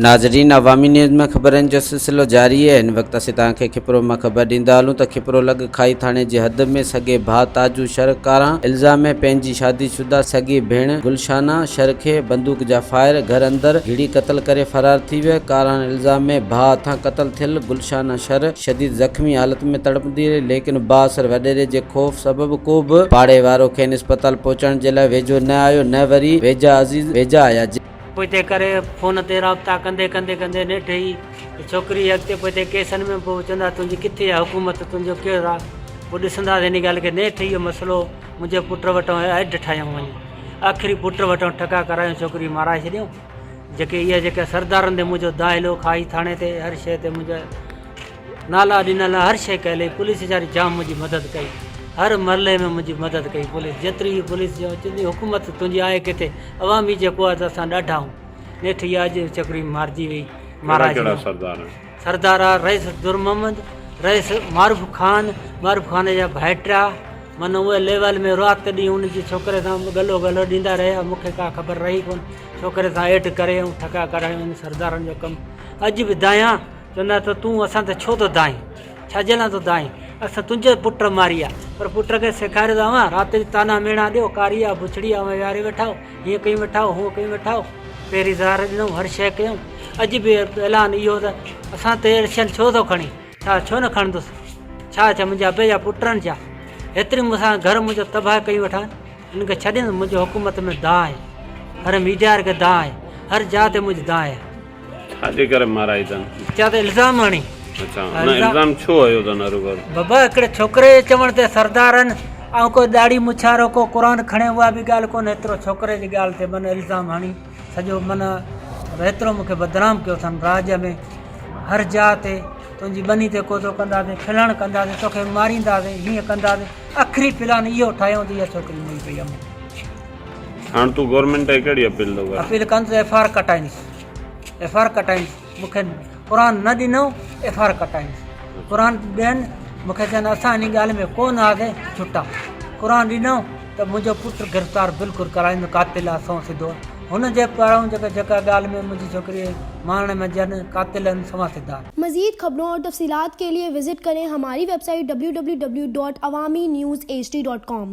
ناظرين عوامي نيوز ۾ خبرن جو سلسلو جاري آهي هن وقت اسين توهان کي کپرو مان خبر ڏيندا هلون ته کپرو لڳ کائي ٿاڻي جي حد ۾ سڳي ڀاء تاجو شر ڪاران الزام ۾ پنهنجي شادي شده سڳي ڀيڻ گلشانه شر کي بندوق جا فائر گهر اندر گهڙي قتل ڪري فرار ٿي ويو ڪاران الزام ۾ ڀاء هٿان قتل ٿيل گلشانه شر شديد زخمي حالت ۾ تڙپندي رهي ليڪن بااثر وڏيري جي خوف سبب ڪو به پاڙي وارو کين اسپتال پهچائڻ جي لاء ويجهو نه آيو نه وري ويجها عزيز ويجها آيا. پوئتي ڪري فون تي رابطا ڪندي ڪندي ڪندي نيٺ هي ڇوڪري اڳتي پوئتي ڪيسن ۾ پوء چوندا تنهنجي ڪٿي آ حڪومت تنهنجو ڪير آ پوء ڏسنداسين ان ڳالهه کي نيٺ اهو مسئلو منهنجي پٽ وٽان ايڊ ٺاهيائون وڃي آخري پٽ وٽان ٺڪا ڪرايون ڇوڪري مارائي ڇڏيائون جيڪي اهي جيڪي سردارن تي منهنجو داهلو کائي ٿاڻي تي هر شيء تي منهنجا نالا ڏنل هر شيء ڪيل هئي پوليس ويچاري جام منهنجي مدد ڪئي هر مرحلي ۾ منهنجي مدد ڪئي پوليس جيتري به پوليس جو چوندي حڪومت تنهنجي آهي ڪٿي عوامي جيڪو آهي ته اسان ڏاڍا آهيون نيٺ اها اڄ ڇوڪري مارجي وئي مارائي ڪهڙا سردار آهن؟ سردار آ رئيس در محمد رئيس معروف خان معروف خان جا ڀائٽيا من اهي ليول ۾ رات ڏينهن ان جي ڇوڪري سان ڳلو ڳلو ڏيندا رهيا مون کي ڪا خبر رهي ڪونه ڇوڪري سان ايڊ ڪري ۽ ٺڪا ڪرائي ان سردارن جو ڪم اڄ به دانهيان چوندا ته تون اسان تي ڇو ٿو دانهين؟ ڇا جي لاء ٿو دانهين؟ اسان تنهنجي پٽ ماري آ. پر پٽ کي سيکاريو ته اوهان رات جي طعنا ميڻا ڏيو، ڪاري آ، بڇڙي آ، اوهان ويهاري ويٺائو، هيئن ڪيون ويٺائو، هونئن ڪيون ويٺائو. پهرين زهر ڏنائون، هر شيء ڪيائون. اڄ به اعلان اهو ته اسان تي ايڪشن ڇو ٿو کڻين؟ ڇا ڇو نه کڻندس؟ ڇا ڇا منهنجا ابي جا پٽ آهن ڇا؟ هيتري مون سان گهر منهنجو تباهه ڪيون ويٺا آهن. هن کي ڇڏيندس، منهنجو حڪومت ۾ دانهن آهي، هر ميڊيا واري کي دانهن آهي، هر جاء تي منهنجي دانهن آهي. ڇا جي ڪري مارائي اٿن؟ چيا ته الزام هڻي. اڇا نه الزام ڇو هنيو اٿن هروڀرو؟ بابا هڪڙي ڇوڪري جي چوڻ تي سردارن ۽ ڪو ڏاڙهي مڇارو ڪو قرآن کڻي اها به ڳالهه ڪونه ايترو ڇوڪري جي ڳالهه تي من الزام هڻي سڄو من ايترو مون کي بدنام ڪيو اٿن راڄ ۾ هر جاء تي تنهنجي ٻني تي ڪوزو ڪنداسين ڦلڻ ڪنداسين توکي مارينداسين هيئن ڪنداسين اخري پلان اهو ٺاهيائون ته اها ڇوڪري مئي پئي آهي. هاڻ تون گورنمينٽ کي ڪهڙي اپيل ٿو ڪرين؟ اپيل ڪندس ايف آر ڪٽائينس ايف آر ڪٽائينس مون کي قرآن نه ڏنو ايف آر ڪٽائينس قرآن ڏين مون کي چون اسان ان ڳالهه ۾ ڪو نه آسي ڇٽا قرآن ڏنو ته منهنجو پٽ گرفتار بلڪل ڪرائيندو قاتل آ سو سڌو هن جي پاران جيڪا جيڪا ڳالهه ۾ منهنجي ڇوڪري مارڻ ۾ جن قاتل آهن سوان سڌا. مزيد خبرون اور تفصيلات کے لئے وزٽ ڪرين ھماري web site www.awamiNewsHD.com.